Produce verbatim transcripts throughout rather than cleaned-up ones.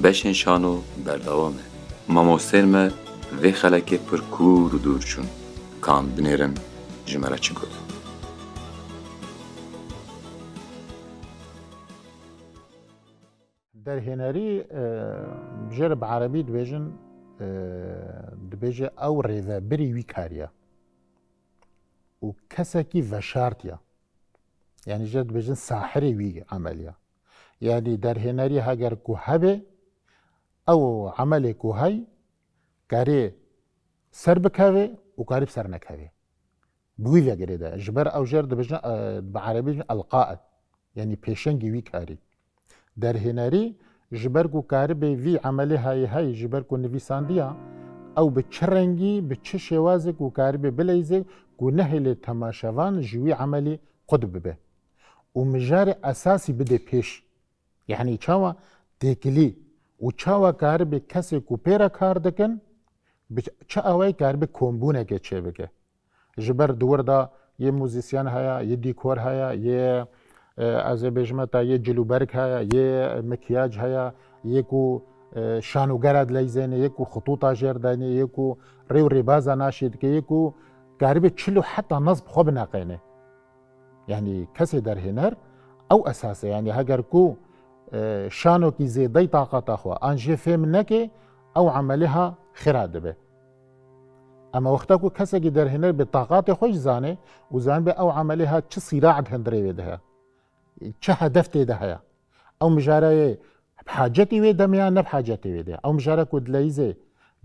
Beşên şano berdewam e. Mamosteyên me vê xelekê pir kûr û dûr çûn. Kan binêrin ji me re çi got? Derhênerî, e, jê re bi erebî dibêjin, e, dibêje ew rêvebirî wî karî ye û kesekî veşartî ye. Yanî jê re dibêjin sahirê wî emelî ye. Yanî derhênerî heger ku hebe, ew emelê ku hey, karê ser bikeve û karî bi ser nekeve. Bi wî ve girêdayî. Ji ber ew jê re dibêjin, e, bi erebî dibêjin elqaet. Yanî pêşengî wî karî. Derhênerî ji ber ku karibê vî emelê heyê hey, ji ber ku nivîsandiya, ew bi çi rengî, bi çi şêwazê ku karibê bileyzê ku nehêlê temaşevan ji wî emelî qut bibe û mijarê esasî bide pêş. Yanî çawa têkilî û çawa karibê kesê ku pê re kar dikin, bi çi awayî karibê kombûnekê çêbike. Ji ber di wir de yê muzîsyen heye, yê dîkor heye, yê, e, ez ê bêjime te, yê cilûberg heye, yê mikiyac heye, yê ku, e, şanogera dileyzêne, yê ku xitûta jêr dayne, yê ku rê û rêbaza naşê dike, yê ku karibê çil û heta nas bi xwe bineqêne. Yanî kesê derhêner ew esas e. Yanî heger ku, e, şanokî zêdey taqata xwe an jê fêm neke, ew emelê ha xira dibe. Ema wexta ku kesekî derhêner bi taqatê xwe jî zane û zanibê ew emelê ha çi sîraet hundirê wê de heye, çi hedef tê de heye, ew mijareyê bi hacetî wê demê ya ne bi hacetê wê de ye. Ew mijare ku dileyîzê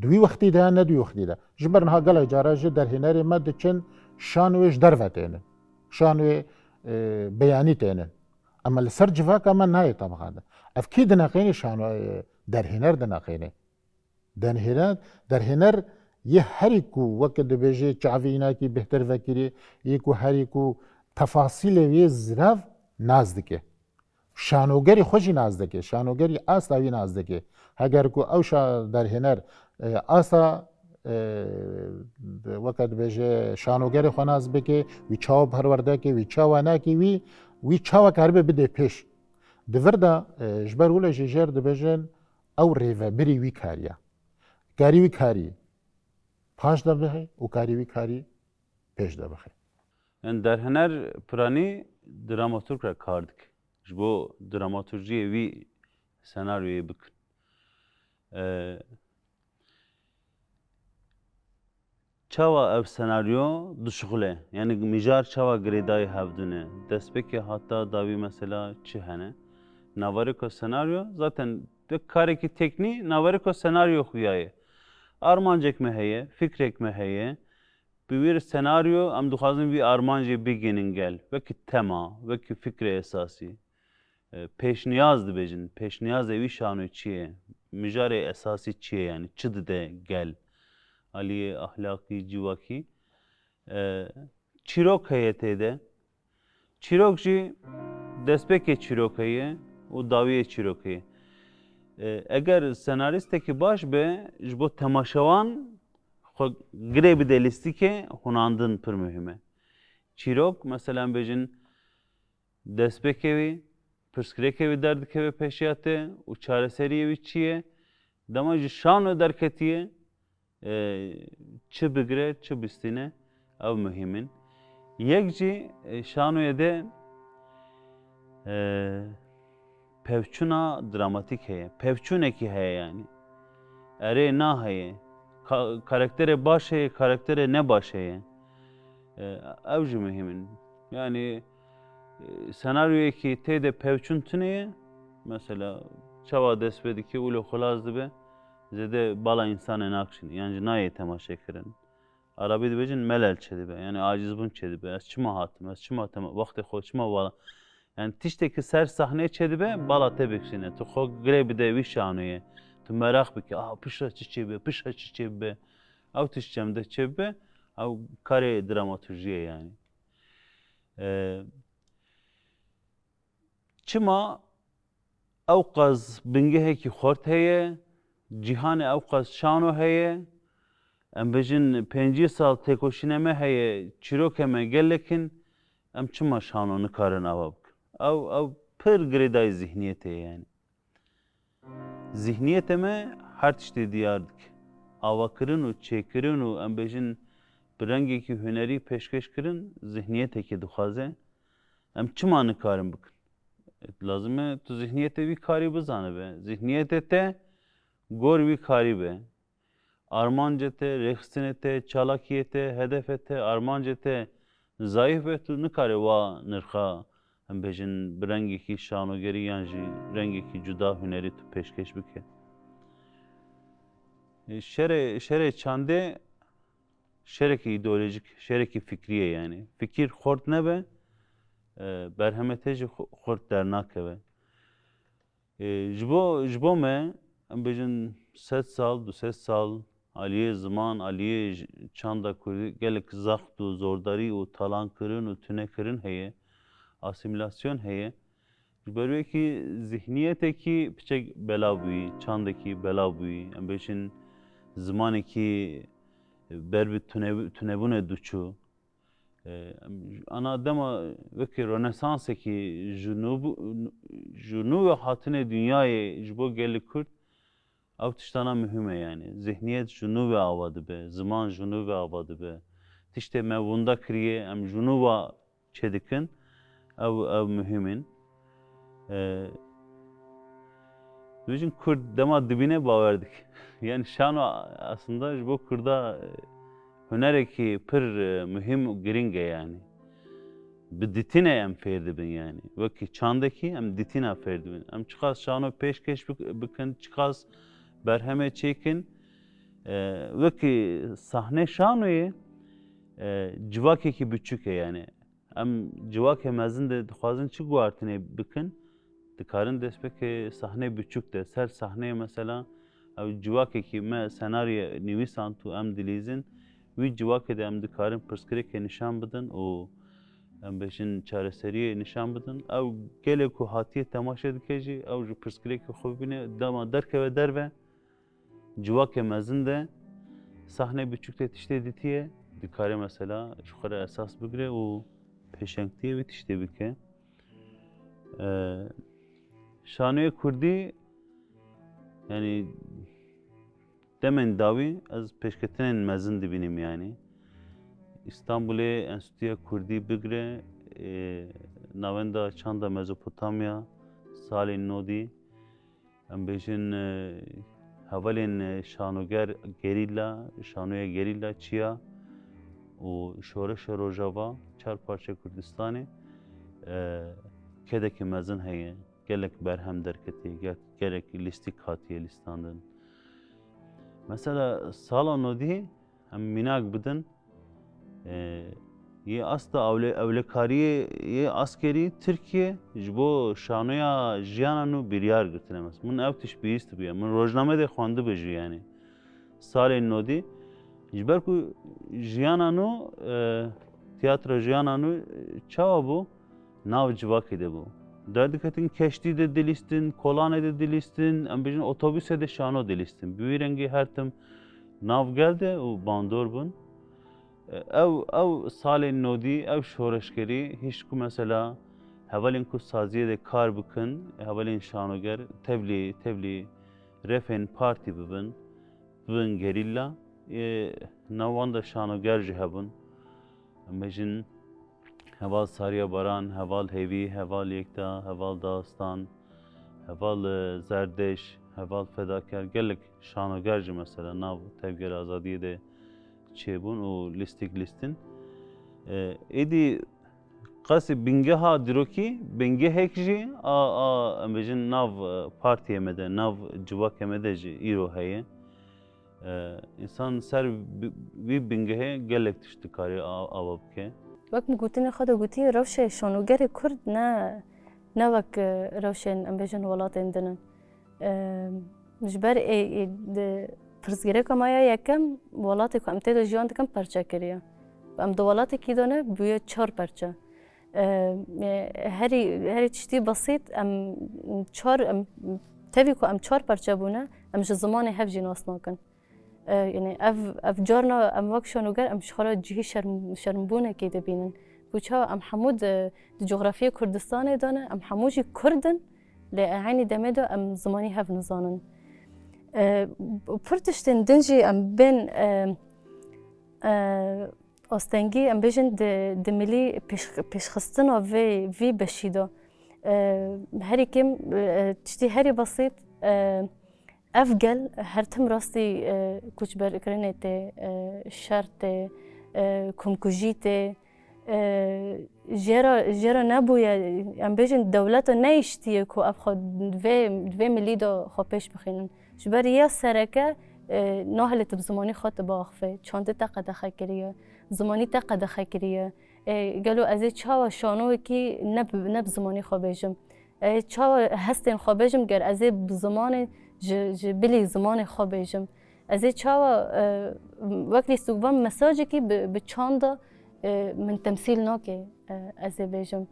di wî wextî de ya ne di wî wextî de. Ji ber niha gelek cara jî derhênerê me diçin şanoyê ji derve tênin. Şanoyê, e, beyanî tênin. Ema li ser civaka me nayê tebxandin. Ev kî dineqênê şanoyê derhêner dineqênê. Derhêner, derhêner yê herî ku weke dibêje çavê înakî bêhtir vekirî, yê ku herî ku tefasîlê wê zirav nas dike. Şanogerî xwe jî nas dike, şanogerî asta wî nas dike. Heger ku ew şa-, derhêner, e, asta, e, weke dibêje şanogerê xwe nas bike, wî çawa perwerde ke, wî çawa nake, wî, wî çawa karibe bide pêş. Di vir de, e, ji ber wile jî jêr dibêjin ew rêvebirî wî karî ye. Karî wî karî paş de bixe û karî wî karî pêş de bixe. Yani derhêner piranî dramaturg re kar dike. Ji bo dramaturjiyê wî senaryoyê bikin. Ee, çawa ev senaryo dişuxile? Yani mijar çawa girêdayî hevdû ne? Destpêkê hata dawî mesela çi hene? Navarêko senaryo zaten wek karekî teknî navarêko senaryo xuya ye. Armancek me heye, fikrek me heye. Bi wî re senaryo em dixwazin vî armancê bigihînin gel. Wekî tema, wekî fikrê esasî. E, pêşniyaz dibêjin. Pêşniyazê wî şanoyê çi ye? Mijarê esasî çi ye yani? Çi dide gel? Aliyê ahlakî, civakî. E, çîrok heye tê de. Çîrok jî destpêkê çîrokê ye û dawiyê çîrokê ye. E, eger senarîstekî baş be, ji bo temaşewan xwe girê bide lîstikê, hunandin pir muhîm e. Çîrok, mesela bêjin, destpêkê wî, pirsgirêkê wî derdikeve pêşiya te û çareseriyê wî çi ye? Dema ji şano derketiye, e, çi bigire, çi bistîne, ew muhîm in. Yek jî, e, şanoyê de, e, pevçûna dramatîk heye. Pevçûnekî heye yani. Erê na heye. Ka-, karakterê baş heye, karakterê ne baş heye. E, ew jî muhîm in. Yani, e, senaryoyekî tê de pevçûn tune ye, mesela çawa dest pê dike, wilo xilas dibe, zêde bala însanê nakişîne, yan jî nayê temaşe kirin. Arabî dibêjin melel çêdibe, yani acizbûn çêdibe. Ez çima hatim, ez çima tema-, wextê xwe çima bala. Yani tiştekî ser sahneyê çêdibe, bala te bikişîne. Tu xwe girê bide wî şanoyê. Tu meraq bike, aha piştre çi çêbibe, piştre çi çêbibe. Ew tişt çem de çêbibe, ew karê dramaturjiyê yani. E, çima ewqas bingehekî xurt heye, cîhanê ewqas şano heye, em bêjin pêncî sal têkoşînê me heye, çîrokê me gelek in, em çima şano nikarin ava bikin? Ew, ew pir girêdayî zihniyetê ye yani. Zihniyetê me her tiştê diyar dike. Avakirin û çêkirin û, em bêjin, bi rengekî hunerî pêşkêş kirin, zihniyetekê dixwaze. Em çima nikarin bikin? Lazim e tu zihniyetê vî karî bizanibe. Zihniyetê te gor vî karî be. Armancê te, rêxistinê te, çalakiyê te, hedefê te, armancê te zayîf be, tu nikarê wa nirxa, em bêjin, bi rengekî şanogerî yan jî rengekî cuda hunerî tu pêşkêş bike. E, şerê, şerê çandê şerekî îdeolojik, şerekî fikrî ye yani. Fikir xurt nebe, e, berhemê te jî xu-, xurt dernakeve. E, ji bo, ji bo me, em bêjin, sed sal, du sed sal, aliyê ziman, aliyê j-, çanda kurdî gelek zext û zordarî û talankirin û tunekirin heye, asîmîlasyon heye. Ji ber wê kî zihniyetekî piçek belav bûyî, çandekî belav bûyî, em bêjin zimanekî ber bi tune-, tunebûnê diçû. E, em, ana dema wekî Rönesansekî ji nû bû-, ji nû ve hatinê dinyayê ji bo gelê Kurd, ew tiştana muhîm e yani. Zihniyet ji nû ve ava dibe, ziman ji nû ve ava dibe. Tiştê me winda kiriye, em ji nû ve çêdikin, ew, ew muhîm in. E, dibêjin Kurd dema dibîne bawer dike. Yani şano aslında ji bo Kurda, e, hunerekî pir, e, muhîm û girîng e yani. Bi dîtinê em fêr dibin yani. Wekî çandekî em dîtina fêr dibin. Em çiqas şano pêşkêş bik-, bikin, çiqas berhemê çêkin, e, wekî sahnê şanoyê, e, civakekî biçûk e yani. Em civakê mezin de dixwazin çi guhartinê bikin, dikarin dest pê ke sahnê biçûk de, ser sahneyê mesela ew civakekî me senaryo nivîsand û em dilîzin, wî civakê de em dikarin pirsgirêkê nîşan bidin û em bêjin çareseriyê nîşan bidin. Ew gelê ku hatiye temaşe dike jî, ew ji pirsgirêkê xwe bibîne, dema derkeve derve, civakê mezin de sahnê biçûk de tiştê dîtiye, dikare mesela ji xwe re esas bigire û pêşengtiyê wî tiştê bike. Ee, şanoyê kurdî, yani demên dawî ez pêşketinên mezin dibînim yani. Îstanbulê Enstitûya Kurdî bigire, e, Navenda Çanda Mezopotamya, salên nodî, em bêjin, e, hevalên, e, şanoger gerîla, şanoya gerîla çiya û şoreşa Rojava, çar parçe Kurdistanê, e, kedekê mezin heye. Gelek berhem derketî, ge-, gelek lîstîk hatiye lîstandin. Mesela sala nodî em mînak bidin, e, yê asta ewle-, ewlekariyê yê askerî Tirkiye ji bo şanoya jiyana nû biryar girtine. Mes-, min ev tişt bihîst bûye. Min rojname de xwendibû jî yani. Salên nodî, ji ber ku jiyana nû, e, tiyatra jiyana nû, e, çawa bû? Nav civakê de bû. Derdiketin keştî de dilîstin, kolanê de dilîstin, em bêjin otobusê de şano dilîstin. Bi wî rengî her tim nav gel de û bandor bûn. E, ew, ew salên nodî, ew şoreşgerî, hişt ku mesela hevalên ku saziyê de kar bikin, hevalên şanoger, tevlî, tevlî refên partî bibin, bibin gerîla, ê, nav wan de şanoger jî hebûn. Em bêjin heval Sariya Baran, heval Hêvî, heval Yekta, heval Daxistan, heval, e, Zerdeş, heval Fedaker, gelek şanoger jî mesela nav Tevgera Azadiyê de çêbûn û lîstik lîstin. E, êdî qasî bingeha dîrokî, bingehek jî a, a, em bêjin nav, e, partiyê me de, nav civakê me de jî îro heye. E, însan ser bi-, vî bingehê gelek tişt dikare a-, ava bike. Wek min gotinê xwe de gotî, rewşê şanogerê Kurd ne, ne wek, e, rewşên, em bêjin, welatên din in. Em, ji ber ê, ê, di pirsgirêka me ya yekem, welatê ku em tê de jiyan dikin perçe kiriye. Em di welatekî de ne, bûye çar perçe. Em, e, herî, herî tiştî besît, em çar, em, tevî ku em çar perçe bûne, em ji zimanê hev jî nas nakin. E, yani ev, ev carna em wek şanoger em ji xwe re cihî şerm-, şermbûnekê dibînin. Ku çawa em hemû di, di cografiyê Kurdistanê de ne, em hemû jî Kurd in, lê eynî demê de em zimanî hev nizanin. E, pir tiştên din jî em bên, e, e, astengî, em bêjin di, di milî pêş-, pêşxistina vê, vî beşî de. E, herî kêm, e, tiştî herî besît, e, ev gel her tim rastî, e, koçberkirinê tê, e, şer tê, e, komkujî tê, e, jê re, jê re nebûye, em bêjin dewleta neyiştiye ku ev xwe vê, vê milî de xwe pêş bixînin. Ji ber ya sereke, e, nahêle tu bi zimanî xwe tu biaxivî. Çandê te qedexe kiriye, zimanî te qedexe kiriye. E, gelo ez ê çawa şanoyekî ne bi, ne bi zimanî xwe bêjim? E, çawa hestên xwe bêjim ger ez ê bi zimanê ji, ji bilî zimanê xwe bêjim? Ez ê çawa, e, wek lîstikvan mesajekî bi, bi çanda, e, min temsîl nake, e, ez ê bêjim.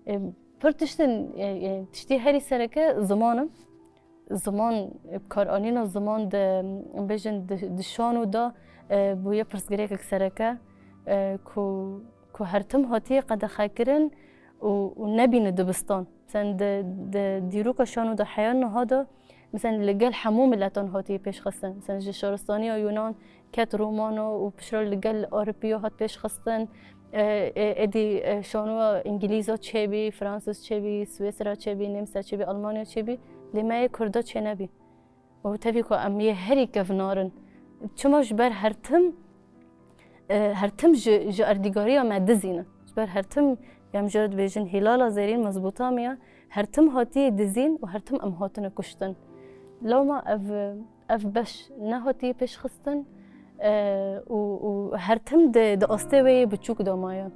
E, pir tiştin, e, e, tiştî herî sereke ziman in. Ziman, e, karanîna ziman di, em bêjin di, di şano de, e, bûye pirsgirêkek sereke, e, ku, ku her tim hatiye qedexekirin û, û nebîne dibistan. Mesela di, di dîroka şano de heya niha de, mesela li gel hemû miletan hatiye pêşxistin. Mesela ji şaristaniya Yunan ket Romano û piştre li gel Ewropiya hat pêşxistin. E, e, êdî, e, şanoya Îngilîza çêbî, Fransîz çêbî, Swîsra çêbî, Nêmsa çêbî, Almanya çêbî, lê me yê Kurda çênebî. Û tevî ku em yê herî kevnar in. Çima ji ber her tim, e, her tim ji, ji erdîgariya me dizî ne. Ji ber her tim, em jê re dibêjin Hîlala Zêrîn, Mezopotamya, her tim hatiye dizîn û her tim em hatine kuştin. Lewma ev, ev beş nehatiye pêşxistin, e, û, û her tim di, di astê wê yê biçûk de maye.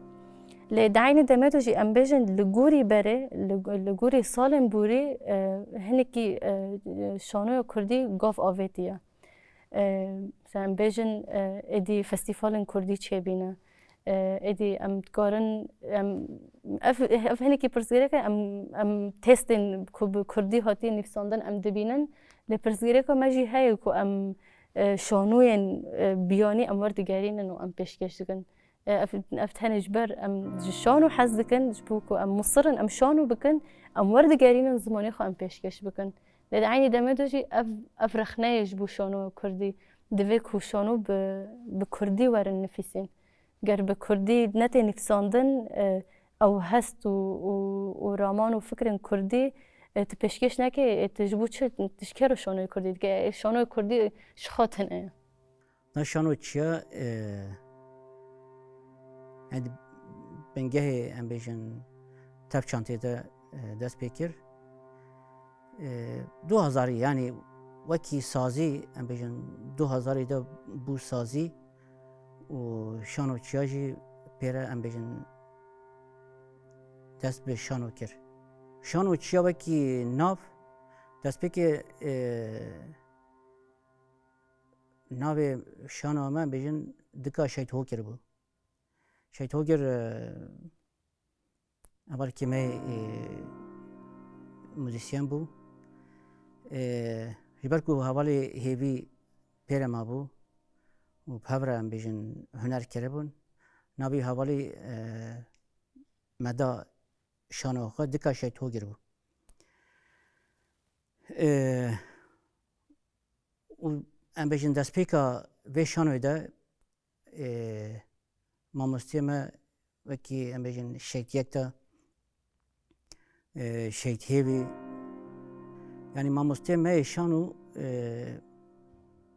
Lê di eynî demê de jî em bêjin li gorî berê, li, li gorî salên borî, e, hinekî, e, şanoya kurdî gav avêtiye. E, mesela em bêjin, e, êdî festîvalên kurdî çêbîne. E, êdî em dikarin, em, ev, ev hinekî pirsgirêk e, em, em testên ku bi kurdî hatiye nivîsandin em dibînin. Lê pirsgirêka me jî heye ku em, e, şanoyên, e, biyanî em werdigerînin û em pêşkêş dikin. E, ev, ev tenê ji ber em ji şano hez dikin, ji bo ku em musir in em şano bikin, em werdigerînin zimanê xwe em pêşkêş bikin. Lê di eynî demê de jî ev, ev rexne ye ji bo şanoya kurdî. Divê ku şano bi, bi kurdî werin nifîsîn. Ger bi kurdî netê nifîsandin, e, ew hest û, û, û raman û fikrên kurdî, e, tu pêşkêş neke, e, tu ji bo çi, tu ji kê re şanoyê kurdî dike? E, şanoyê kurdî ji xwe tune ye. Na şano çiya, e, yani bingehê, em bêjin, tev çantê de, e, dest pê kir. E, du hazarî, yani wekî sazî, em bêjin, du hazarî de bû sazî û şano çiya jî pê re, em bêjin, dest bi şano kir. Şano çiya wekî nav, destpêkê, e, navê şana me, em bêjin, Dika Şehîd Hokir bû. Şehîd Hokir, e, hevalekî me, e, muzîsyen bû. E, ji ber ku hevalê hêvî pê re mabû û bi hev re, em bêjin, huner kiribûn, navê hevalî, e, me da şana xwe, Dika Şehîd Hokir bû. E, û em bêjin destpêka vê şanoyê de, e, mamosteyê me wekî em bêjin Şehîd Yekta, e, Şehîd Hêvî, yanî mamosteyê me yê şano, e,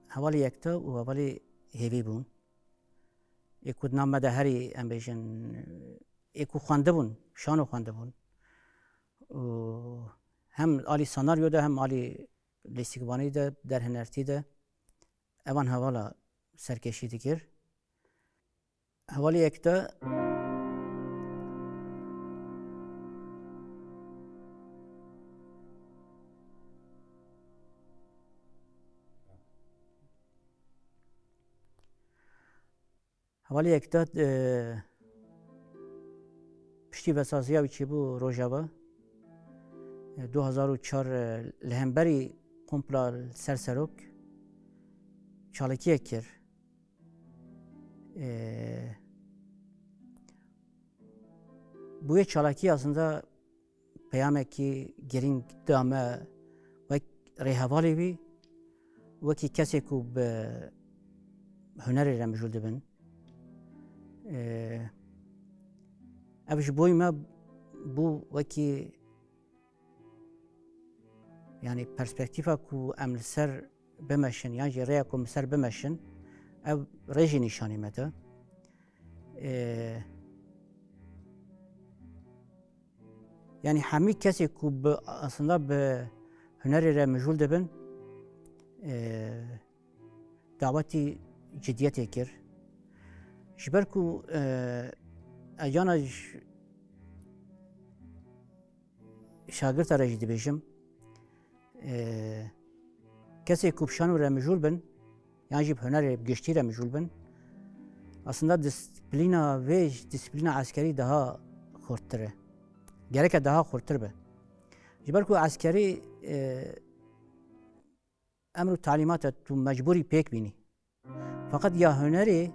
hevalê Yekta û hevalê Hêvî bûn. Ê ku di nav me de herî em bêjin, ê ku xwendibûn, şano xwendibûn. Û hem alî senaryo de hem alî lîstikvanî de, derhinertî de evan hevala serkêşî dikir. Hevalê Yekta Hevalê Yekta, e, piştî vesaziya wî çêbû Rojava, e, du hazar û çar, e, li hemberî kompla li ser serok çalakiyek kir. E, bi wê çalakiyê aslında peyamekî girîng da me wek rêhevalê wî wekî kesê ku bi hunerê re mijûl dibin. E, ev ji bo me bû wekî, yanî perspektîfa ku em li ser bimeşin, yan jî rêya ku em li ser bimeşin, ev rê jî nîşanî me da. E, yanî hemî kesê ku bi, aslında bi hunerê re mijûl dibin, e, dawetî cidiyetê kir. Ji ber ku, e, ez cana ji şagirta re jî dibêjim, e, kesê ku bi şano re mijûl bin, yan jî bi hunerê giştî re mijûl bin, aslında disiplîna vê ji disiplîna eskerî daha xurttir e. Gereke daha xurttir be. Ji ber ku eskerî, e, emr û talîmata tu mecbûrî pêk bînî. Feqet ya hunerê,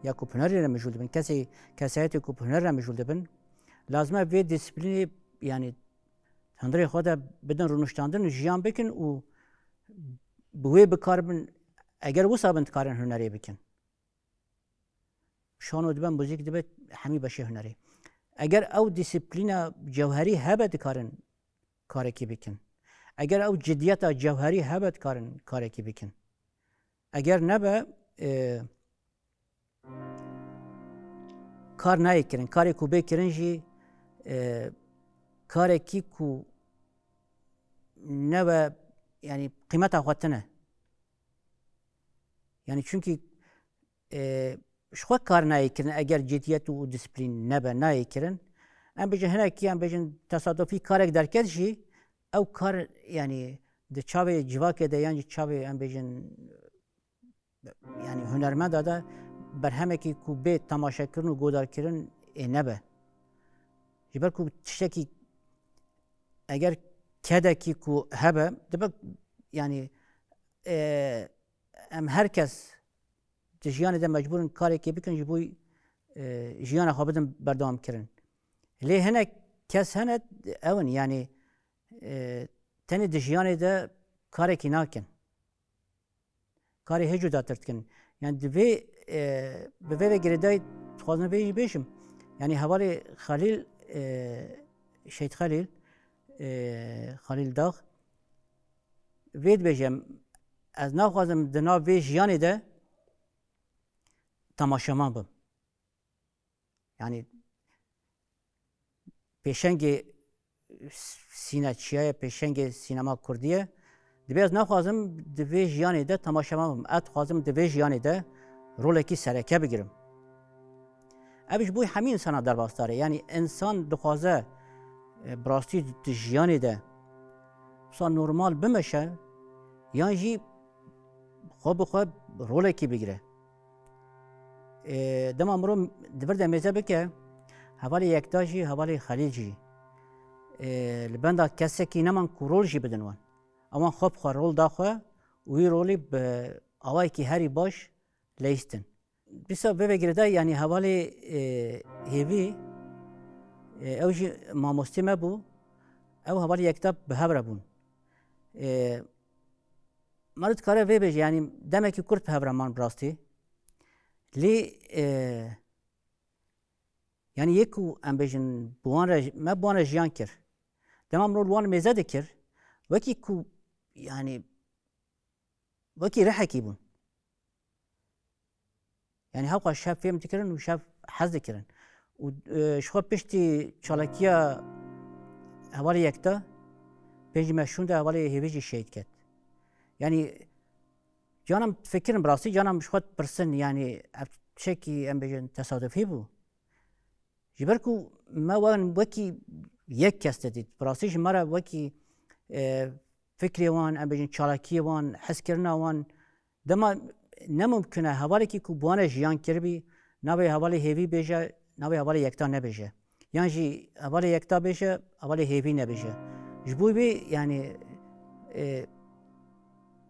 ya ku bi hunerê re mijûl dibin, kesê, kesayetê ku bi huner re mijûl dibin, lazim e vê disiplînê, yanî hundirê xwe de bidin rûniştandin û jiyan bikin û bi wê bikaribin, eger wisa bin dikarin hunerê bikin. Şano dibe, muzîk dibe, hemî beşê hunerê. Eger ew disiplîna cewherî hebe, dikarin karekî bikin. Eger ew cidiyeta cewherî hebe, dikarin karekî bikin. Eger nebe, e, kar nayê kirin. Karê ku bê kirin jî, e, karekî ku nebe, yanî qîmeta xwe tine. Yanî çunkî, e, ji xwe kar nayê kirin, eger cidiyet û disiplîn nebe, nayê kirin. Em bêjin hinekî, em bêjin tesadufî karek derket jî, ew kar, yanî di çavê civakê de yan jî çavê, em bêjin, yanî hunermenda de berhemekî ku bê temaşekirin û godarkirin ê nebe. Ji ber ku tiştekî, eger kedekî ku hebe, dibe, yanî, e, em her kes di jiyanê de mecbûr in karekê bikin ji bo, e, jiyana xwe bidin berdewamkirin. Lê hinek kes hene, ew in, yanî, e, tenê di jiyanê de karekî nakin. Karê hê cudatir dikin. Yanî di vê, e, bi vê ve girêdayî dixwazim vê jî bêjim. Yanî hevalê Xelîl, e, Şehîd Xelîl, e, Xelîl Dax, vê dibêje, ez naxwazim di nav vê jiyanê de temaşevan bim. Yanî pêşengê sîne çiya ye, pêşengê sînema kurdî ye. Dibê ez naxwazim di vê jiyanê de temaşevan bim. Ez dixwazim di vê jiyanê de rolekî sereke bigirim. Ev ji bo hemî insana derbasdar e. Yanî insan dixwaze, e, bi rastî di jiyanê de wisa normal bimeşe, yan jî xwe bi xwe rolekî bigire. E, dema mirov di vir de mêze bike, hevalê Yekta jî, hevalê Xelîl jî, e, li benda kesekî neman ku rol jî bidin wan. Ewan xwe bi xwe rol da xwe û wî rolî bi awayekî herî baş leyîstin. Dîsa vê ve girêdayî, yanî hevalê, e, Hêvî, e, ew jî mamostê me bû, ew hevalê Yekta bi hev re bûn. E, Meriv dikare vê bêje, yanî demekî kurt bi hev re man bi rastî. Lê, e, yanî yê ku em bêjin bi wan re, me bi wan re jiyan kir. Dema mirov li wan mêze dikir, wekî ku, yanî, wekî rihekî bûn. Yanî hewqa şev fêm dikirin û şev hez dikirin. Û, e, ji xwe piştî çalakiya hevalê Yekta, pêncî me şûnde hevalê Hêvî jî şehîd ket. Yanî canan fikirin bi rastî, canan ji xwe dipirsin, yanî ev tiştekî em bêjin tesadufî bû. Ji ber ku me wan wekî yek kes didît. Bi rastî ji me re wekî, e, fikrê wan, em bêjin çalakiyê wan, hezkirina wan, dema ne mumkin e hevalekî ku bi wan re jiyan kiribî, navê hevalê Hêvî bêje, navê hevalê Yekta nebêje. Yan jî hevalê Yekta bêje, hevalê Hêvî nebêje. Ji bo vê, yanî, e,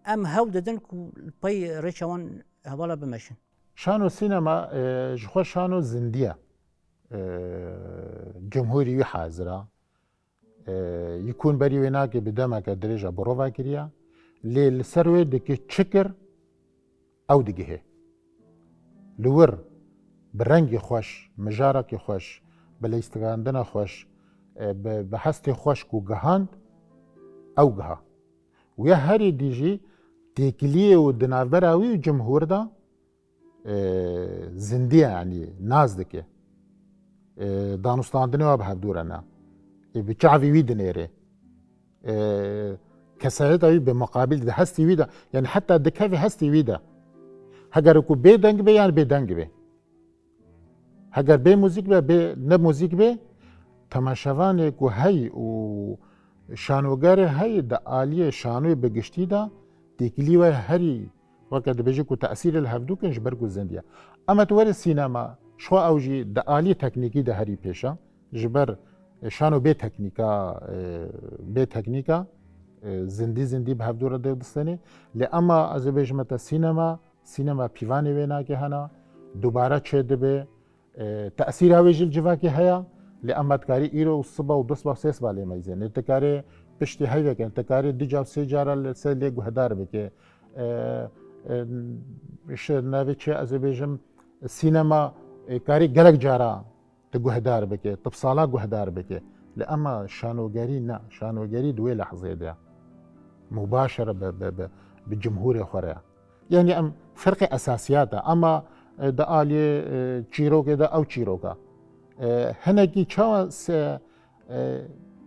em hewl didin ku li pey rêça wan hevala bimeşin. Şano sînema, e, ji xwe şano zindî ye. E, cumhûrî wî hazir e. E, yî kûn berî wê nake bi demeke dirêj e birova kiriye. Lê li ser wê dike çi kir, ew digihê. Li wir bi rengê xweş, mijarekê xweş, bi leyîstikandina xweş, e, bi, bi hestê xweş ku gihand, ew giha. Û ya herî dî jî têkiliyê û di navbera wî û cumhûr de, e, zindî ye, yanî nas dike. E, danûstandinê wa bi hevdû re ne. E, bi çavê wî dinêrê. E, kesayeta wî bi muqabil de hestî wî de, yanî heta dikeve hestî wî de. Heger ku bê deng be yan bê deng be. Heger bê muzîk be, bê ne muzîk be, temaşevanê ku hey û şanogerê hey di aliyê şanoyê bi giştî de têkilî we herî weke dibêje ku tesîrê li hevdû kin ji ber ku zindiye. Ema tu were sînema, şwa ew jî di aliyê teknîkî de herî pêşa, ji ber, e, şano bê teknîka, e, bê teknîka, e, zindî zindî bi hevdû re dê distêne. Lê ema ez ê bêjime te sînema, sînema pîvanê wê nake hena, dubare çê dibe, e, tesîra wê jî li civakê heye, lê ema dikarî îro û siba û du siba sê siba lê meyzêne. Dikarê piştî heyveke, dikarê du car sê cara li ser lê guhdar bike. E, e, ji navê çi ez ê bêjim, sînema, e, karî gelek cara tu guhdar bike, tu bi sala guhdar bike. Lê ema şanogerî ne, şanogerî di wê lehzê de ye. Mubaşere bi, bi, bi, bi cumhûrê xwe re ye. Yanî em ferqê esasiyat e, ema, e, di aliyê, e, çîrokê de ew çîroka. E, hinekî çawa se, e,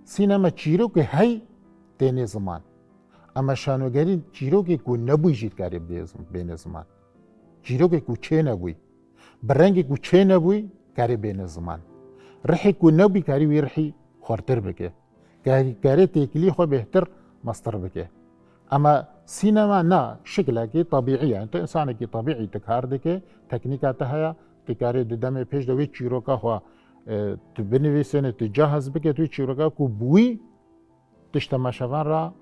sînema çîrokê hey têne ziman. Ema şanogerî çîrokê ku nebûy jî dikarê bê zim-, bêne ziman. Çîrokê ku çê nebûy, bi rengê ku çê nebûy, karê bêne ziman. Rihê ku nebûy, karî wî rihî xurtir bike. Karî, karê têkilî xwe bêhtir mestir bike. Ema sînema na şiklekî tebîî ye. Tu însanekî tebîî tu kar dike, teknîka te heye, tu karê di demê pêş de wê çîroka xwe, e, tu binivîsêne, tu cahiz bike, tu wê çîroka ku bi wî tu ji temaşevan re,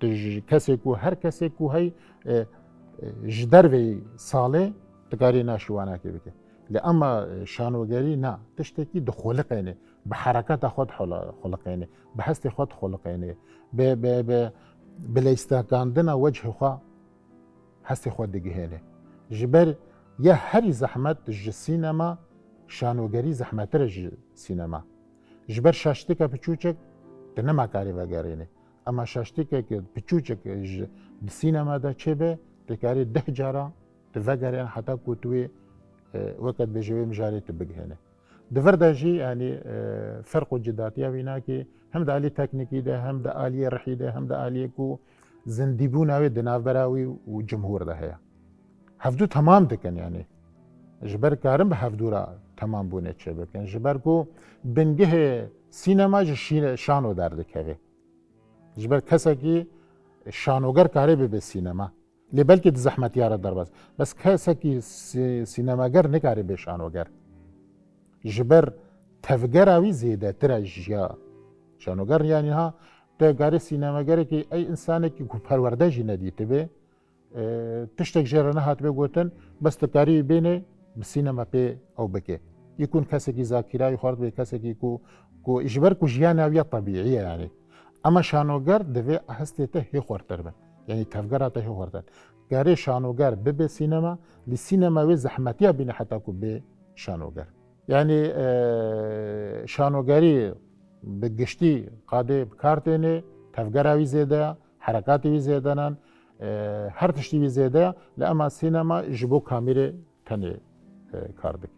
tu ji kesê ku, her kesê ku hey, e, e, ji derveyî salê, tu karî na şiwanakê bike. Lê ema, e, şanogerî na, tiştekî dixuliqêne, bi hereketa xwe dixula-, xuliqêne, bi hestê xwe dixuliqêne, bi, bi, bi, bi leyîstekandina wechê xwe, hestê xwe digihêne. Ji ber ya herî zehmet ji sînema, şanogerî zehmettir e ji sînema. Ji ber şaştîka piçûçik tu nema karî vegerênî. Ema şaştîkeke piçûçik ji, di sînema de çêbe, tu karî deh cara tu vegerên heta ku tu wê, e, weke dibêje wê mijarê tu bigihêne. Di vir de jî, yanî, e, ferq û cidatiya wî nakê, hem di alî teknîkî de, hem di aliyê rihî de, hem di aliyê ku zindîbûna wê di navbera wî û cumhûr de heye. Hevdû temam dikin, yanî. Ji ber karin bi hevdû re temambûnê çêbikin. Ji ber ku bingehê sînema ji şîne-, şano derdikeve. Ji ber kesekî şanoger karê bibe sînema. Lê belkî di zehmetiya re derbas. Bes kesekî sî-, sînemager nikare bê şanoger. Ji ber tevgera wî zêdetir e ji ya şanoger. Yanî ha, tu karê sînemagerekî, ey însanekî ku perwerde jî nedîtibe, e, tiştek jê re nehatibê gotin, bes tu karî bêne bi sînema pê ew bike. Yekûn kesekî zakîrayî xwar dibe, kesekî ku, ku ji ber ku jiyana wî ya tebîî ye, yanî. Ema şanoger divê hestê te hê xurtir bin. Yanî tevgera te hê xurtir. Gerê şanoger bibe sînema, lê sînema wê zehmetiya bîne heta ku bê şanoger. Yanî, e, şanogerî bi giştî qadê bi kar têne, tevgera wî zêde ye, herekatê wî zêde ne, e, her tiştî wî zêde ye, lê ema sînema ji bo kamîrê tenê, e, kar dike.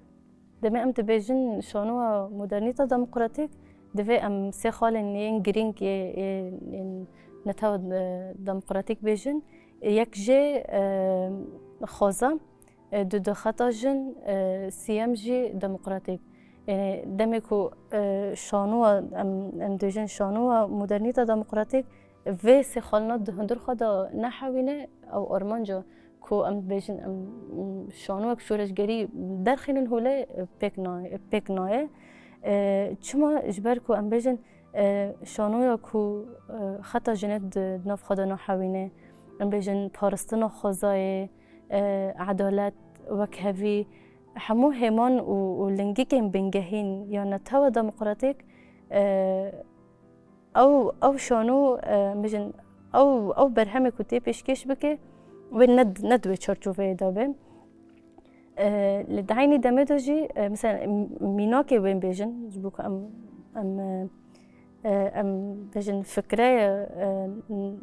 Demê em dibêjin şanoya modernîta demokratîk, divê em sê xalên yên girîng ê, ê, ên netewa, e, demokratîk bêjin. Yek jê, e, xweza, e, du du xeta jin, e, siyem jî demokratîk. Yanî demê ku, e, şanoya, em, em dibêjin şanoya modernîta demokratîk, vê sê xalina di hundir xwe de nehewîne, ew armanca ku em dibêjin, em, şanoyek şoreşgerî derxînin holê, pêk nayê, pêk nayê. E, çima? Ji ber ku em bêjin, e, şanoya ku, e, xeta jinê di nav xwe de nahewîne, em bêjin paristina xwezayê, e, edalet, wekhevî, hemû hêman û, û lingikên bingehîn ya netewa demokratîk, e, ew, ew şano, e, em bêjin, ew, ew berhemê ku tê pêşkêş bike, wê ne, ne di wê çarçoveyê de be. E, li di eynî demê de jî, e, mesela m-, mînakê wê bêjin, ji bo ku em, em, e, e, em bêjin fikre, e,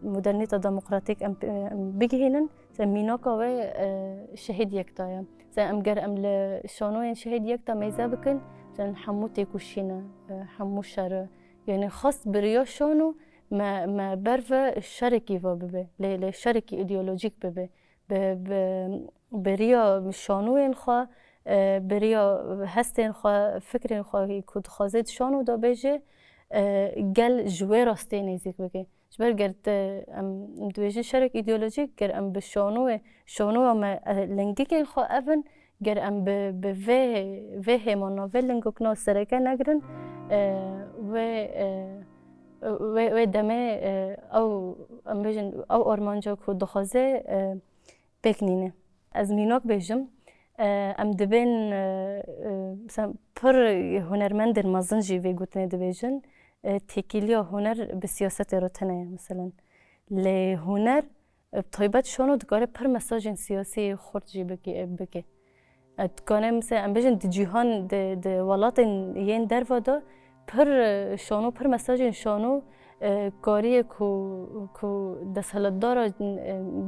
modernîta demokratîk em, em bigihînin, mesela mînaka wê, e, Şehîd Yekta ye. Mesela em ger em li şanoyên Şehîd Yekta meyze bikin, mesela hemû têkoşîn e, e, hemû şer e. Yani xwest bi riya şano me, me ber ve şerekî ve bibe, lê, lê şerekî îdeolojîk bibe. Bi, bi, bi riya şanoyên xwe, e, bi riya hestên xwe, fikrên xwe ku dixwaze di şano de bêje, e, gel ji wê rastiyê nêzîk bike. Ji ber ger te, em dibêjin şerek îdeolojîk, ger em bi şanoyê, şanoya me, e, lingikên xwe ev in, ger em bi, bi vê, vê hêmana, vê lingokna sereke negirin, e, wê, e, wê, wê demê, e, ew, em bêjin, ew armanca ku dixwaze, e, pêk nîne. Ez mînak bêjim, e, em dibên, e, e, mesela pir hunermendên mezin jî vê gotinê dibêjin, e, têkiliya huner bi siyasetê re tune ye, mesela. Lê huner, e, bi taybet şano dikare pir mesajên siyasî xurt jî bike, bike. E, dikare, mesela, em bêjin di cîhan, di, di welatên yên derve de pir, e, şano, pir mesajên şano, e, kariye ku, ku desthilatdara, e,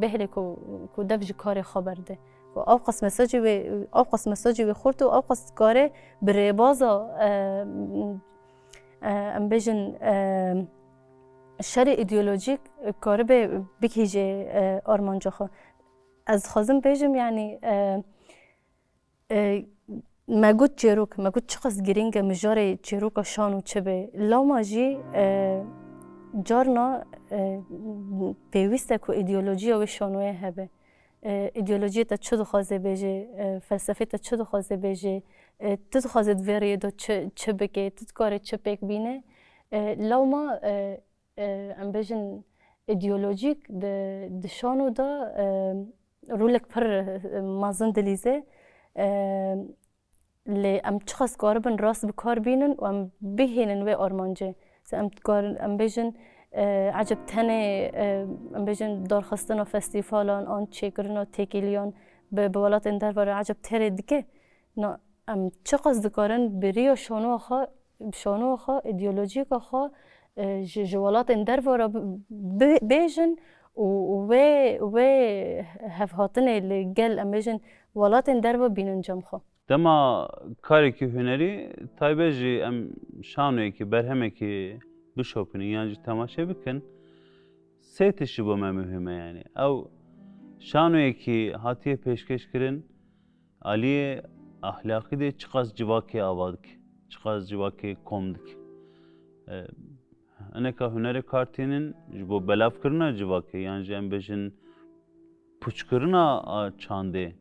bêhile ku, ku dev ji karê xwe berde. Ku ew qas mesajê wê, ew qas mesajê wê xurt û ew qas dikare bi rêbaza, e, e, em bêjin, e, şerê îdeolojîk karibe bigihîje, e, armanca xwe. Ez dixwazim bêjim, yanî, e, e, me got çêrok, me got çiqas girîng e mijarê çêroka şano çi be. Lewma jî, e, carna, e, pêwîst e ku îdeolojiya wê şanoyê hebe. E, îdeolojiyê te çi dixwaze bêje, e, felsefê te çi dixwaze bêje, e, tu dixwaze di vê rêyê de çi, çi bike, tu dikare çi pêk bîne. E, lewma, e, e, em bêjin îdeolojîk di, di şano de, e, rolek pir, e, mezin dilîze. E, Lê em çiqas karibin rast bi kar bînin û em bihênin wê armancê. Mesela em dikarin, em bêjin, e, eceb tenê, e, em bêjin darxistina festîvalan an çêkirina têkiliyan bi, bi welatên derve re eceb têrê dike? Na, em çiqas dikarin bi riya şanoya xwe, şanoya xwe, îdeolojiyeka xwe, e, ji, ji welatên derve re bi, bi, bêjin û, û wê, wê hevhatinê li gel, em bêjin, welatên derve bînin cem xwe? Dema karekî hunerî, taybet jî em şanoyekî, berhemekî bişopînin yan jî temaşe bikin, sê tişt ji bo me muhîm e, yanî. Ew şanoyekî hatiye pêşkêşkirin, aliyê ahlaqî de çiqas civakê ava dike, çiqas civakê kom dike. E, hineka hunerê kar tînin ji bo belavkirina civakê, yan jî em bêjin, pûçkirina a çandê.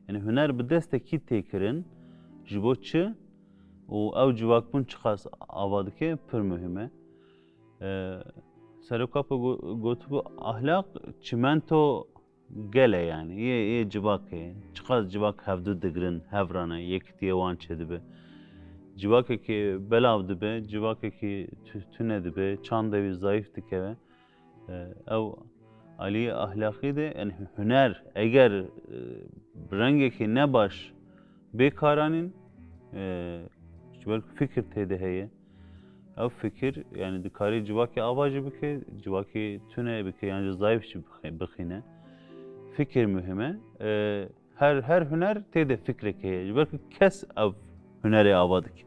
Yanî huner bi destekî tê kirin, ji bo çi û ew civakbûn çiqas ava dike, pir muhîm e. E, Serok Apo go-, gotibû, ahlak çimento gel e, yanî yê, yê civakê. Çiqas civak hevdu digirin, hev re ne, yekitiyê wan çêdibe. Civakekî belav dibe, civakekî tu-, tune dibe, çandê wî zayîf dikeve. E, ew aliyê ahlaqî de, yanî huner, eger, e, bi rengekî nebaş bê karanîn, e, ji ber ku fikir tê de heye, ew fikir, yanî dikarê civakê ava jî bike, civakê tune bike, yan jî zayîf jî bixî-, bixîne. Fikir muhîm e. E, her, her huner tê de fikrek heye. Ji ber ku kes ev hunerê ava dike.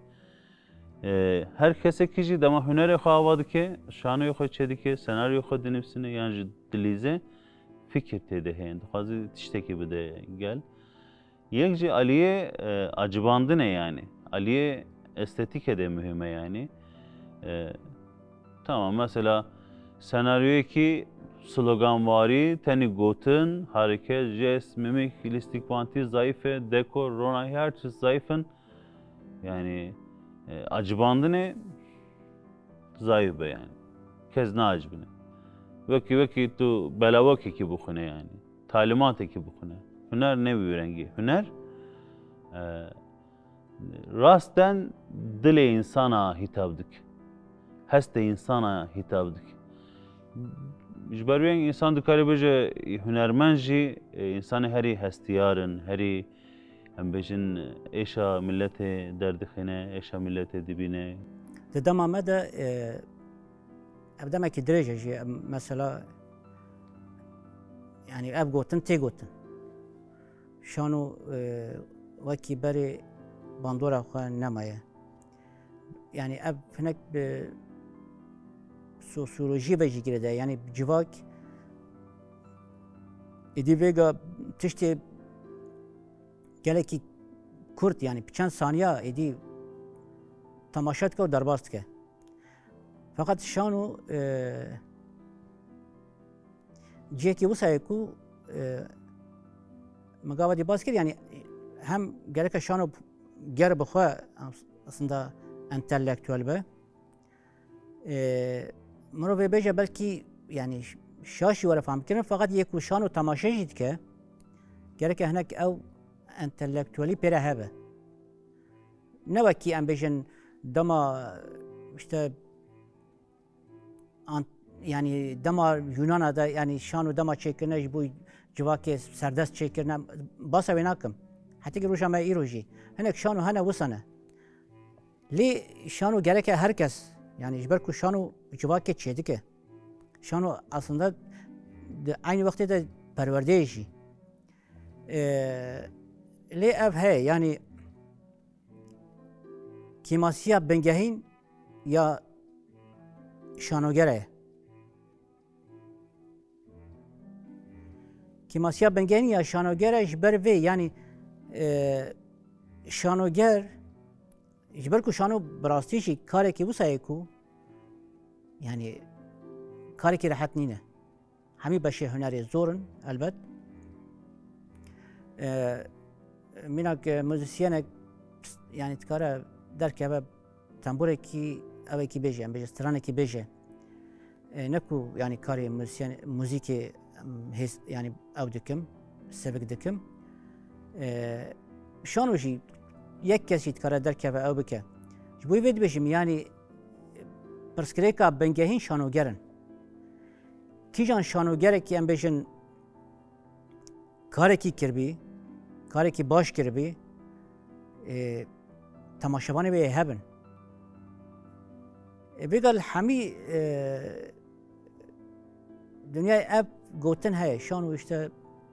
E, her kesekî jî dema hunerê xwe ava dike, şanoyê xwe çêdike, senaryoyê xwe dinivîsine yan jî dilîze, fikir tê de heye. Dixwaze tiştekî bide gel. Yek jî aliyê, e, acibandinê, yanî. Aliyê estetîke de muhîm e, yanî. E, tamam, mesela senaryoyekî sloganwarî, tenî gotin, hareket, jest, mimîk, lîstikbantî zayîf e, dekor, ronahî, her tişt zayîf in. Yanî, e, acibandinê zayîf be, yanî. Kes naacibine. Wekî, wekî tu belawekekî bixwîne, yanî. Talîmatekî bixwîne. Huner ne wî rengî. Huner, e, rasten dilê însana hîtab dike. Hestê însana hîtab dike. Ji ber wê însan dikare bêje hunermend jî, e, însanê herî hestiyar in, herî, em bêjin, êşa miletê derdixîne, êşa miletê dibîne. Di dema me de, e, ev demekî dirêj e jî, em, mesela, yani ev gotin tê gotin. Şano, e, wekî berê bandora xwe nemaye. Yani ev hinek bi sosyolojiyê ve jî girêdayî. Yani civak êdî vêga tiştê gelekî kurt, yani bi çend saniya êdî temaşe dike û derbas dike. Feqet şano, e, cihekî wisa ye ku, e, min gava dî bas kir, yani hem gereke şano ger bi xwe aslında entelektuel be. E, mirov ê bêje belkî, yani ş-, şaş jî were fehmkirin, feqet yê ku şano temaşe jî dike, gereke hinek ew entelektuelî pê re hebe. Ne wekî em bêjin dema, işte, an-, yani dema Yunana de, yani şano dema çêkirine ji bo civakê serdest çêkirine, basa wê nakim. Hetekî roja me îro jî hinek şano hene wisa ne. Lê şano gereke her kes, yani ji ber ku şano civakê çêdike. Şano aslında di eynî wextê de perwerdeyê jî. Ee, lê ev heye, yani kêmasiya bingehîn ya şanogere ye. Kêmasiya bingehîn ya şanogere ji ber vê, yani, e, şanoger, ji ber ku şano bi rastî jî karekî wisa ye ku, yani, karekî rehet nîne. Hemî beşê hunerê zor in, elbet. E, mînak, e, muzîsyenek, yani, dikare derkeve temburekî, evekî bêje, em bêje, stranekî bêje. E, ne ku, yani, karê muzîsyen-, muzîkê, em, hês-, yani, ew dikim, sevik dikim. E, şano jî yek kes jî dikare derkeve ew bike. Ji bo vê dibêjim, yani, pirsgirêka bingehîn şanoger in. Kîjan şanogerekî, em bêjin, karekî kiribî, karekî baş kiribî, e, temaşevanê wê hebin. E, vêga li hemî, e, dinyayê ev gotin heye, şano işte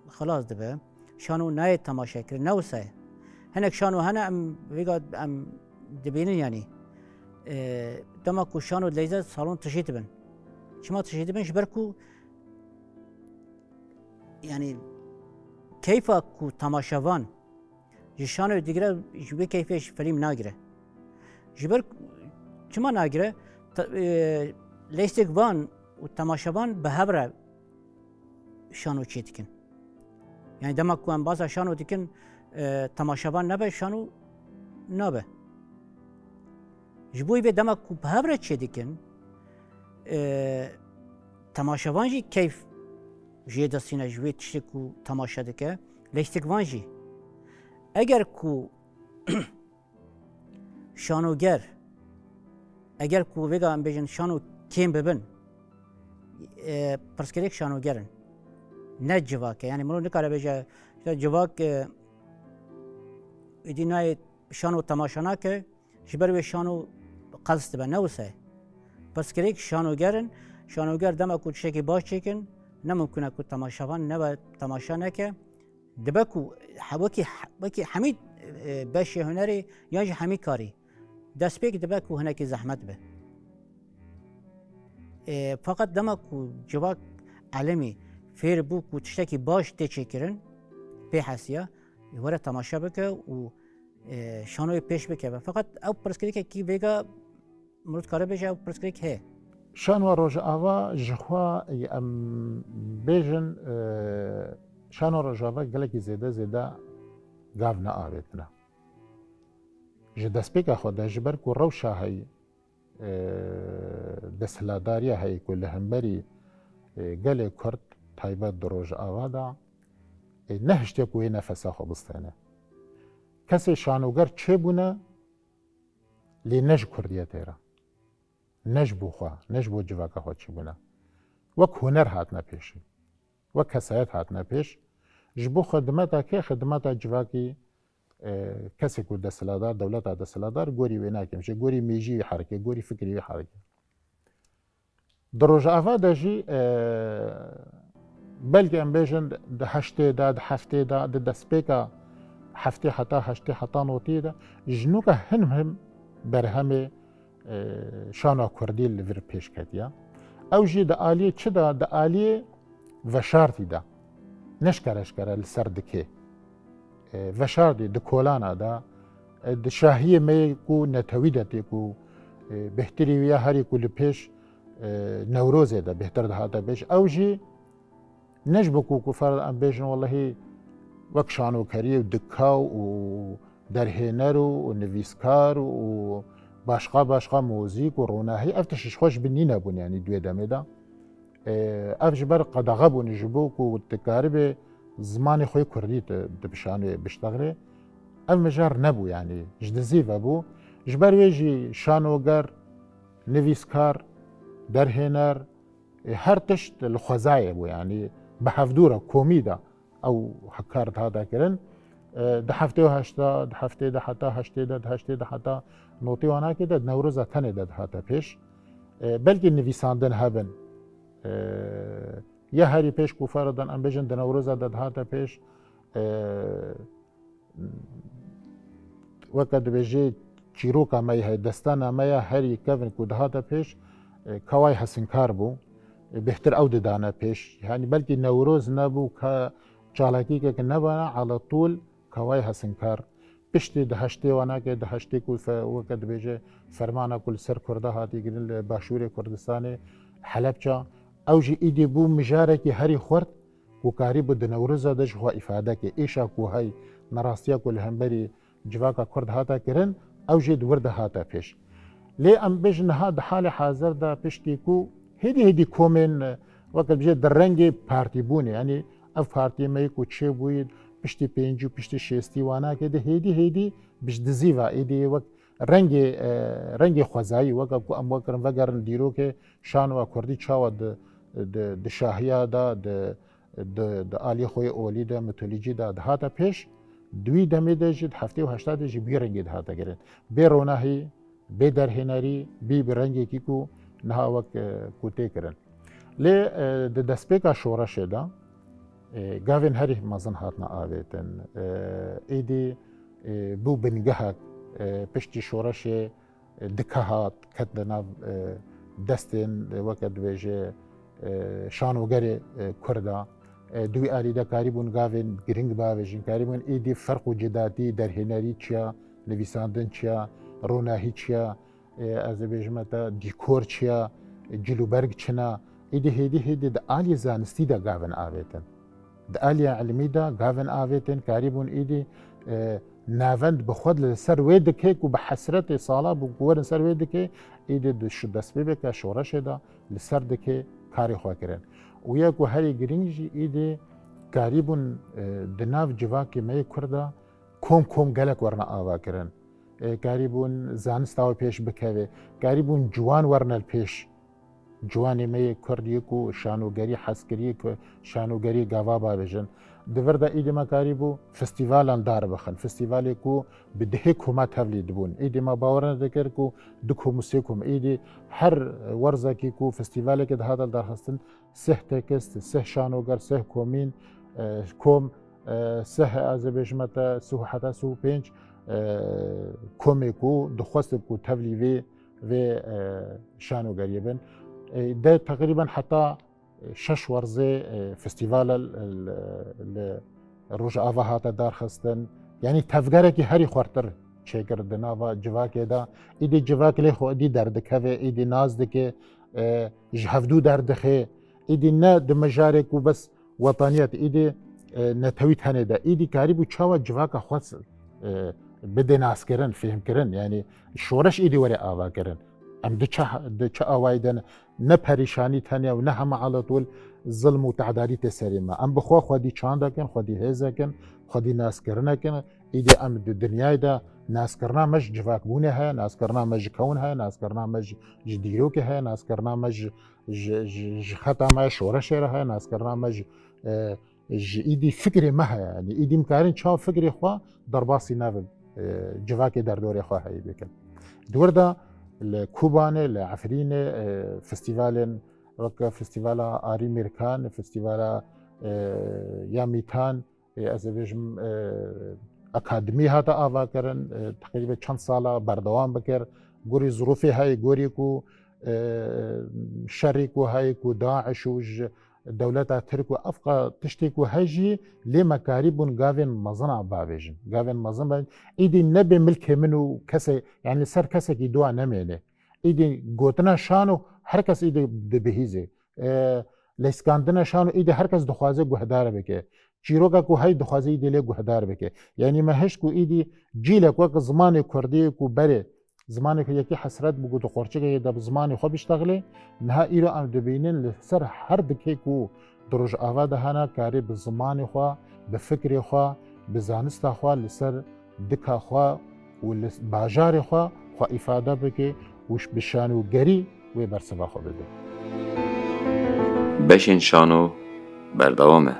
xilas dibe, şano nayê temaşe kirin, ne wisa ye. Hinek şano hene, em vêga em dibînin, yanî, e, dema ku şano dileyze salon tijî dibin. Çima tijî dibin? Ji ber ku, yani, keyfa ku temaşevan ji şanoyê digire, ji wê keyfê ji fîlm nagire. Ji ber çima nagire? Te-, e, leysekvan û temaşevan bi hev re şano çê dikin. Yani dema ku em basa şano dikin, e, temaşevan nebe, şano nabe. Ji bo vê dema ku bi hev re çê dikin, e, temaşevan jî keyf jê destîne ji wê tiştê ku temaşe dike, leysekvan jî. Eger ku şanoger, eger ku vêga em bêjin şano kêm bibin, e, pirsgirêk şanoger in. Ne civak e. Yani mirov nikare bêje, işte civak, e, êdî nayê şano temaşe nake, ji ber wê şano qels dibe, ne wisa ye. Pirsgirêk şanoger in, şanoger dema ku tiştekî baş çêkin, ne mimkun e ku temaşevan nebe, temaşe neke. Dibe ku he-, wekî he-, wekî hemî, e, beşê hunerê yan jî hemî karî, destpêk dibe ku hinekî zehmet be. E, feqet dema ku civak elimî fêr bû ku tiştekî baş tê çêkirin, pê hesiya, were temaşe bike û, e, şanoyê pêş bikeve. Feqet ew pirsgirêkekî vêga mirov dikare bêje ew pirsgirêk heye. Şanoya Rojava ji xwe, em bêjin, e, şanoya Rojava gelekî zêde zêde gav neavêtine. Ji destpêka xwe de, ji ber ku rewşa heyî, e, desthilatdariya heyî ku li hemberî, e, gelê Kurd taybet di Rojava de, e, nehiştiye ku wê nefesa xwe bistêne. Kesê şanoger çêbûne, lê ne ji Kurdiyetê re. Ne ji bo xwe, ne ji bo civaka xwe çêbûne. wek huner hatine pêşî, wek kesayet hatine pêş. Ji bo xidmeta kê? Xidmeta civakî, e, kesê ku desthilatdar, dewleta desthilatdar gorî wê nake, ji gorî mêjî wî herike, gorî fikrî wî herike. Di Rojava de jî, e, belkî em bêjin di heştê de, di heftê de, di destpêka heftê heta heştê heta notî de ji nûke hin hin berhemê, e, şana kurdî li vir pêş ketiye. Ew jî di aliyê çi de? Di aliyê veşartî de. Ne ji kere ji kere li ser dikê. E, veşartî di kolana de, e, di şahiyê me yê ku netewî de tê ku, e, bêhtirî wî ya herî ku li pêş, e, Newrozê de bêhtir dihate pêş. Ew jî ne ji bo ku, ku fer em bêjin welehî wek şanokerî û dika û derhêner û, û nivîskar û başqa başqa muzîk û ronahî, ev tişt ji xwe ji bin nîne bûn, yanî di wê demê de. E, ev ji ber qedaxe bûn ji bo ku tu karibê zimanê xwe yê kurdî tu, tu bi şanoyê biştexilê. Ev mijar nebû, yanî ji dizî ve bû. Ji ber wê jî şanoger, nivîskar, derhêner, e, her tişt li xwezayê bû, yanî bi hevdû re, komî de ew kar dihate kirin. E, di heftê û heşt de, di heftê de heta heştê de, di heştê de heta notî wanakê de, di Newroza tenê de dihate pêş. E, belkî nivîsandin hebin. E, ya herî pêş ku feradan em bêjin di Newroza de dihate pêş. E, weke dibêje çîroka me yê heye, destana me ya herî kevin ku dihate pêş, e, Kaway Hesinkar bû. E, bêhtir ew didane pêş. Yanî belkî Newroz nebû, ka çalakîkek nebana, ala tûl Kaway Hesinkar. Piştî di heştê wanakê, di heştê ku fe-, weke dibêje fermana ku li ser Kurda hatiye kirin li Başûrê Kurdistanê, Helepça, ew jî îdî bû mijarekî herî xurt ku karîbû di Newroza de ji xwe îfade ke. Êşa ku hey, nerastiya ku li hemberî civaka Kurd hate kirin, ew jî di wir de hate pêş. Lê em bêjin niha di halê hazir de piştî ku hêdî hêdî komên, e, weke bêje di rengê partîbûnê, yanî ev partiyê me yê ku çêbûyî piştî pêncî û piştî şêstî wanakê de hêdî hêdî bi ji dizî ve êdî wek rengê, e, rengê xwezayî, weke ku em wekirin vegerin dîrokê şanoya kurdî çawa di, di, di şahiya de, di, di, di aliyê xwe yê olî de, mitolojî de dihate pêş, di wî demê de jî di heftê û heştê de jî bi wî rengê dihate kirin. Bê ronahî, bê derhênerî, bî bi rengekî ku niha wek, e, ku tê kirin. Lê, e, di destpêka şoreşê de, e, gavên herî mezin hatine avêtin. E, êdî, e, bû bingehek, e, piştî şoreşê, e, dike hat, ket li nav, e, destên, e, weke dibêje, e, şanogerê, e, Kurda. E, di wî alî de karîbûn gavên giring bavêjin, karîbûn êdî ferq û cidatî, derhênerî çi ya, nivîsandin çi ya, ronahî çi ya, e, ez ê bêjime te dîkor çi ya, e, cilûberg çi ne, êdî hêdî hêdî di aliyê zanistî de gavin avêtin. Di aliyê ilmî de gavin avêtin, karîbûn êdî, e, navend bi xwe li ser wê dikê ku bi hesretê sala bû ku werin ser wê dikê, êdî di şu destpêveke şoreşê de li ser dikê karê xwe kirin. Û yek ku herî girîng jî êdî karîbûn, e, di nav civakê me yê Kurda kom kom gelek werine ava kirin. E, karîbûn zanista wê pêş bikeve, karîbûn ciwan werine li pêş. Ciwanê me yê Kurd yê ku şanogerî hez kiriye, ku şanogerî gava bavêjin. Di vir de êdî me karîbû festîvalan dar bixin. Festîvalê ku bi dehê koma tevlî dibûn. Êdî me bawer nedikir ku du kom û sê kom. Êdî her werzekî ku festîvalekê dihate darxistin, sih tekst, sih şanoger, sih komîn, e, kom, e, sih, ez ê bêjime te, sih û heta sih û pênc, e, komê ku dixwestin ku tevlî vê, vê, e, şanogeriyê bin. E, de teqrîben heta şeş werzê, e, festîvale li, li Rojava hate darxistin. Yanî tevgerekî herî xurtir çêkir di nava civakê de. Îdî civak lê xwe îdî derdikeve, îdî nas dike, e, ji hevdû derdixe. Îdî ne di mijarê ku bes wetaniyet, îdî, e, netewî tenê de. Îdî karîbû çawa civaka xwe, e, bide naskirin, fêhmkirin. Yanî şoreş îdî were ava kirin. Em di çi, di çi awayî de ne? Ne perîşanî tenya û ne hema ala tol zilm û te'dadî tê serê me. Em bi xwe xwedî çandekin, xwedî hêzekin, xwedî naskirinekin. Îdî em di dinyayê de Naskirina me ji civakbûnê heye, naskirina me ji kewn heye, naskirina me ji, ji dîrokê heye, naskirina me ji, ji, ji, ji xeta me şoreşê re heye, naskirina me ji, e, ji îdî fikrê me heye. Yanî îdî em karin çawa fikrê xwe derbasî navê, e, civakê derdorê xwe heyî bikin. Di wir de li Kobanê, li Efrînê, e, festîvalên wek Festîvala Arî Mîrkan, Festîvala, e, ya Mîtan, e, ez ê bêjim, e, akademî hate avakirin, e, teqrîben çend sala berdewam bikir. Gorî zirûfê heye, gorî ku, e, şerî ku heye ku DAIŞ û ji dewleta Tirk û evqa tiştê ku heye jî lê me karîbûn gavên mezin a bavêjin. Gavên mezin bavêjin. Îdî nebê milkê min û kesê, yanî li ser kesekî dua nemêne. Îdî gotina şano her kes îdî dibihîzê. E, leyskandina şano îdî her kes dixwaze guhdar bike. Çîroka ku hey dixwaze îdî lê guhdar bike. Yanî me hişt ku îdî cîlek wek zimanê kurdî ku berê, zimanê ku yekî hesret bû ku di qorçikekê de bi zimanê xwe biştexilê, niha îro em dibînin li ser her dikê ku di Rojava de hene karê bi zimanê xwe, bi fikrê xwe, bi zanista xwe li ser dika xwe û li bajarê xwe xwe îfade bike û bi şanogerî wê bersiva xwe bide. Beşên şano berdewam e.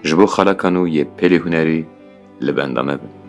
Ji bo xeleka nû yê pêlê hunerî li benda me bin.